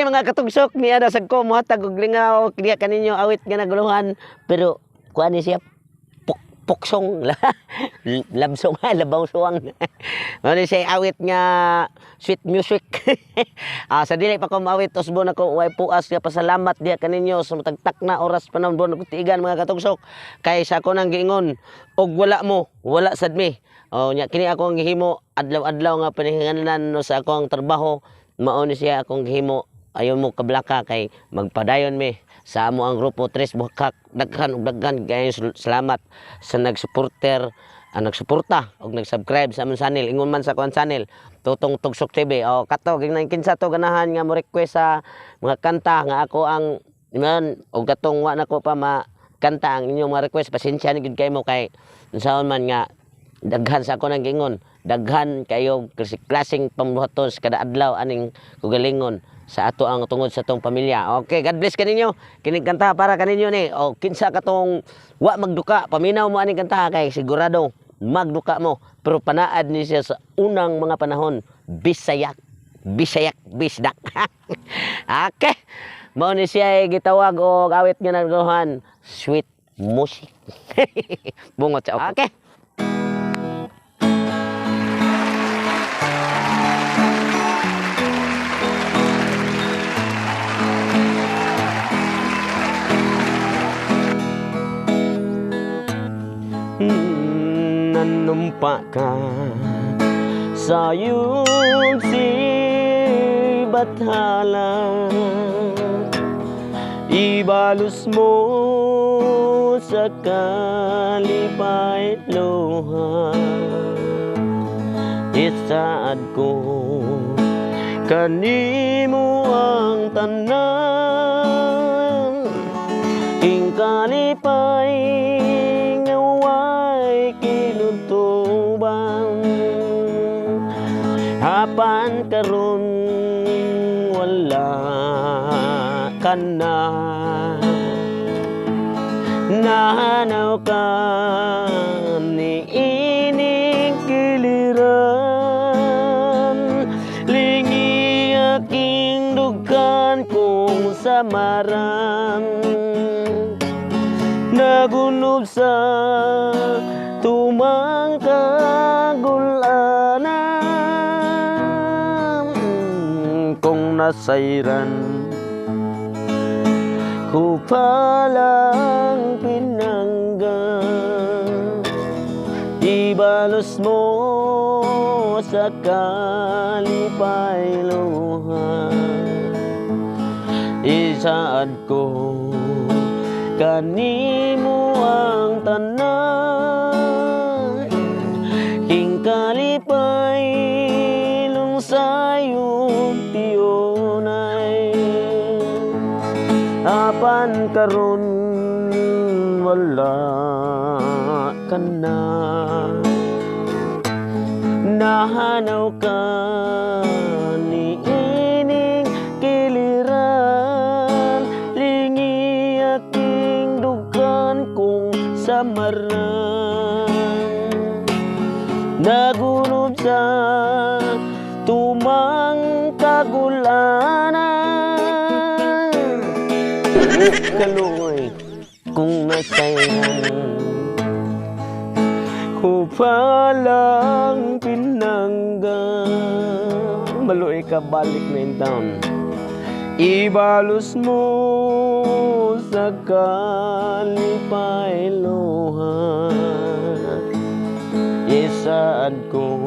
Okay, mga katugsok, niya na sad ko mohatag og lingaw diha kaninyo, awit nga naguluhan, pero kuan ni siya puksong labsong, labaw suwang. Mao ni siya awit nga sweet music. Sa dili pa ko maawit, usbon ako way puas nga pasalamat diha kaninyo sa matagtak na oras, panahon buwan ug tiigan, mga katugsok, kay sa ako nang giingon og wala mo, wala sad mi. Oh, nya kini ako ang gihimo adlaw-adlaw nga panihinganlan, no, sa akong trabaho, mao ni siya akong gihimo. Ayon mo kablaka kay magpadayon mi sa amo ang grupo Tres Buhakak. Daghan og daghan kayo salamat sa nagsuporter, ang nagsuporta og nag-subscribe sa among channel. Ingon man sa kuan channel, Tutong Tugsok TV. O kato gingnan kinsa to ganahan nga mo request sa mga kanta nga ako ang man og katong wa nako pa ma kanta ang inyong mga request, pasensya ni gid kay mo, kay unsaon man nga daghan sa ako nang giingon, daghan kayo klaseng pambuhaton sa kada adlaw aning kugalingon sa ato ang tungod sa atong pamilya. Okay, God bless kaninyo. Kining kanta para kaninyo ni. O kinsa katong wa magduka, paminaw mo aning kanta kay sigurado magduka mo. Pero panaad ni siya sa unang mga panahon, Bisayak, Bisayak, Bisdak. Okay. Mao ni siya gitawag og awit nga naguluhan, sweet music. Bungot sa. Okay. Nanumpa ka sa iyong si Bathala, ibalos mo sa kalipay luha. Isaad ko kanimo ang tanan, ing kalipay nga way kinutuban. Apan karon wala ka na, nahanaw ka ni ining kiliran. Lingi aking dukan kung samaran, nagunob sa tumang kagulanan. Kung nasayran ko palang pinangga, ibalos mo sa kalipay luha. Isaad ko kanimo ang tanan, king kalipay lungsayong tiyonay. Apan karon wala ka na, nahanaw ka ni ining kiliran. Lingi aking dugan kung samaran, nagunob sa tumang kagulanan. Kaluoy kung nasayran ko palang pinangga. Maluoy ka, balik na in town. Ibalos mo sa kalipay luha. Isaad ko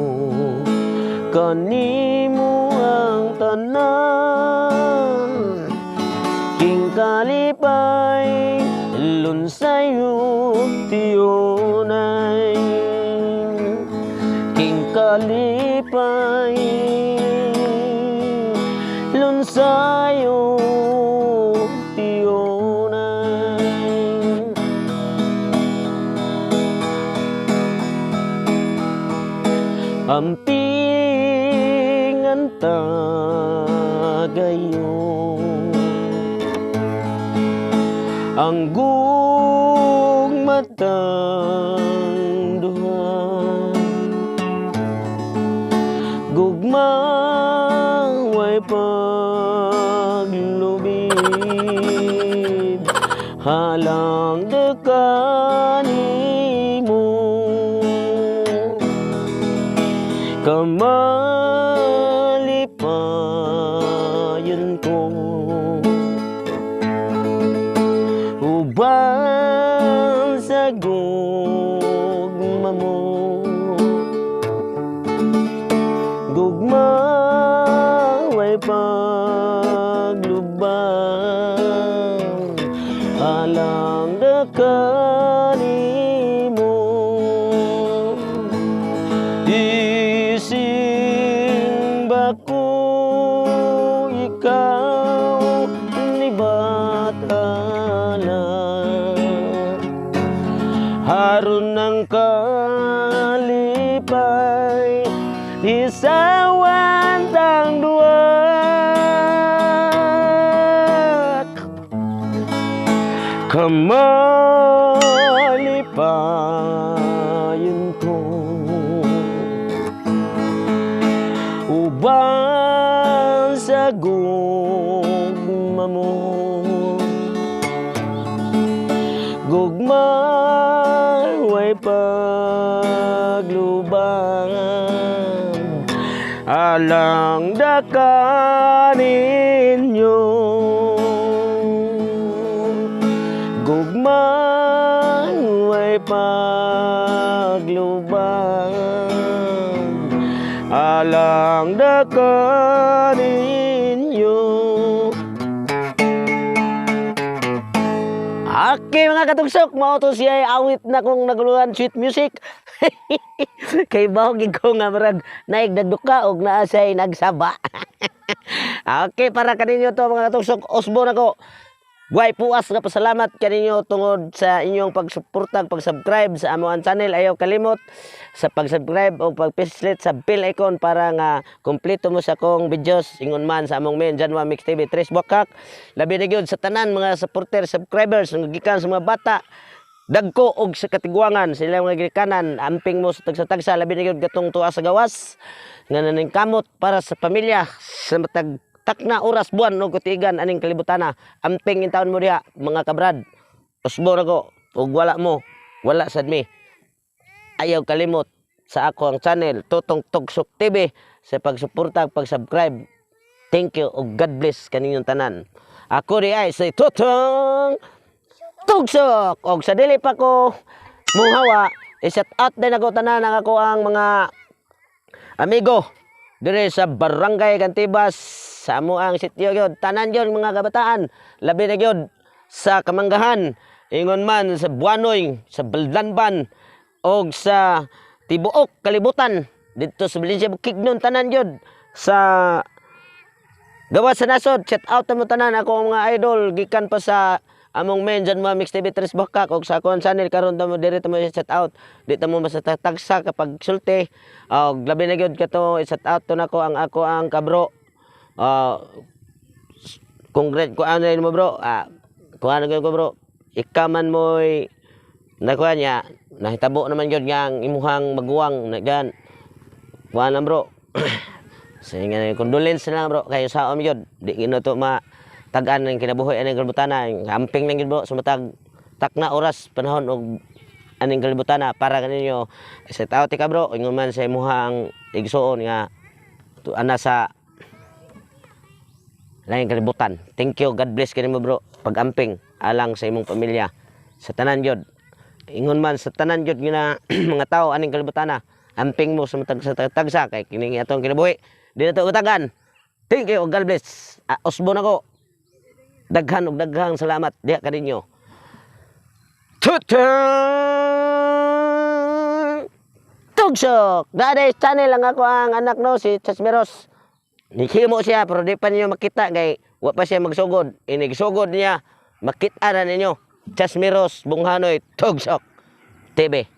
kanimo ang tanan, king kalipay lunsayong tiyonay. King kalipay lunsayong tiyonay. Amping ang tagayon, ang gugmatang duha, gugma way pagsulay. Halang ka nimo, kamalipayon ko, uban sa gugma mo. Gugma way paglubang, alang ka nimo. Ising bako ikaw ni batala, haron ng kalipay isawan tang duwa. Kamalipayon ko, uban sa gugma mo. Gugma way paglubang, alang daka ninyo. Gugma way paglubang, alang daka ninyo. Okay mga katugsok, mao to siya awit na kong naguluhan, sweet music. Kay baho gid ko nga murag naig nagduka og naa say nagsaba. Okay, para kaninyo to mga katugsok, usbo nako. Way puas nga pasalamat kaninyo tungod sa inyong pagsuporta, pag-subscribe sa among channel. Ayaw kalimot sa pag-subscribe o pagpislit sa bell icon para nga kumpleto mo sa akong videos ingon man sa among main Janwa Mix TV Tres Buakak. Labi na gyud sa tanan mga supporter, subscribers nga gikan sa mga bata, dagko og sa katiguangan sila mga gikanan, amping mo sa tagsa-tagsa. Labi na gyud gatong tuwa sa gawas nga naningkamot para sa pamilya sa matag takna oras, buwan o kutigan aning kalibutana. Amping intawon mo diha mga kabrad. Usbo na ko ug wala mo, wala sad mi. Ayaw kalimot sa ako ang channel Totong Tugsok TV sa pagsuporta, pag-subscribe. Thank you ug God bless kaninyong tanan. Ako di ay si Totong Tugsok. Og sa dili pa ko muhawa, i-shout out din ako tanan ang ako ang mga amigo dire sa Barangay Cantibas, sa amo ang sitio gyud, tanan gyud mga kabataan, labi na gyud sa Kamanggahan, ingon man sa Buanoy, sa Baldanban og sa tibuok kalibutan didto sa Valencia, Bukidnon, tanan gyud sa gawas sa nasod. Shout out mo tanan ako ang mga idol gikan pa sa among main Janwa Mix TV Tres Bakak og sa akong channel karon tamo diri tamo shout out, di tamo masatagsa kapag sulti. Og labi na gyud kato, shout out to nako ang ako ang kabro. Congrats ko ano mo bro, kuha na ko bro, ikaw man mo'y nakuha niya, nahitabo naman gyud nga ang imuhang maguwang na gan kuha na bro. Sige nga, condolence na lang bro kayo sa om gyud, di gino to ma tag-an ng kinabuhi aning kalibutana. Amping lang gyud bro sa matag takna oras, panahon og aning kalibutana para kaninyo. Sa tao ti ka bro, ingon man sa imuhang igsuon nga ana sa laing kalibutan. Thank you, God bless kanimo bro, pag-amping alang sa imong pamilya, sa tanan gyud, ingon man sa tanan gyud nga mga tao aning kalibutana. Amping mo sa matag sa tagsa kay kining atong kinabuhi, di na to utagan. Thank you, God bless. Usbo nako, daghan og daghang salamat diha kaninyo. Tutang Tugsok! Daday channel lang ako ang anak no, si Chasmeros. Nihimo siya pero di pa ninyo makita kay wa pa siya magsugod. Inigsugod niya, makita na ninyo. Chasmeros Bunghanoy Tugsok TV.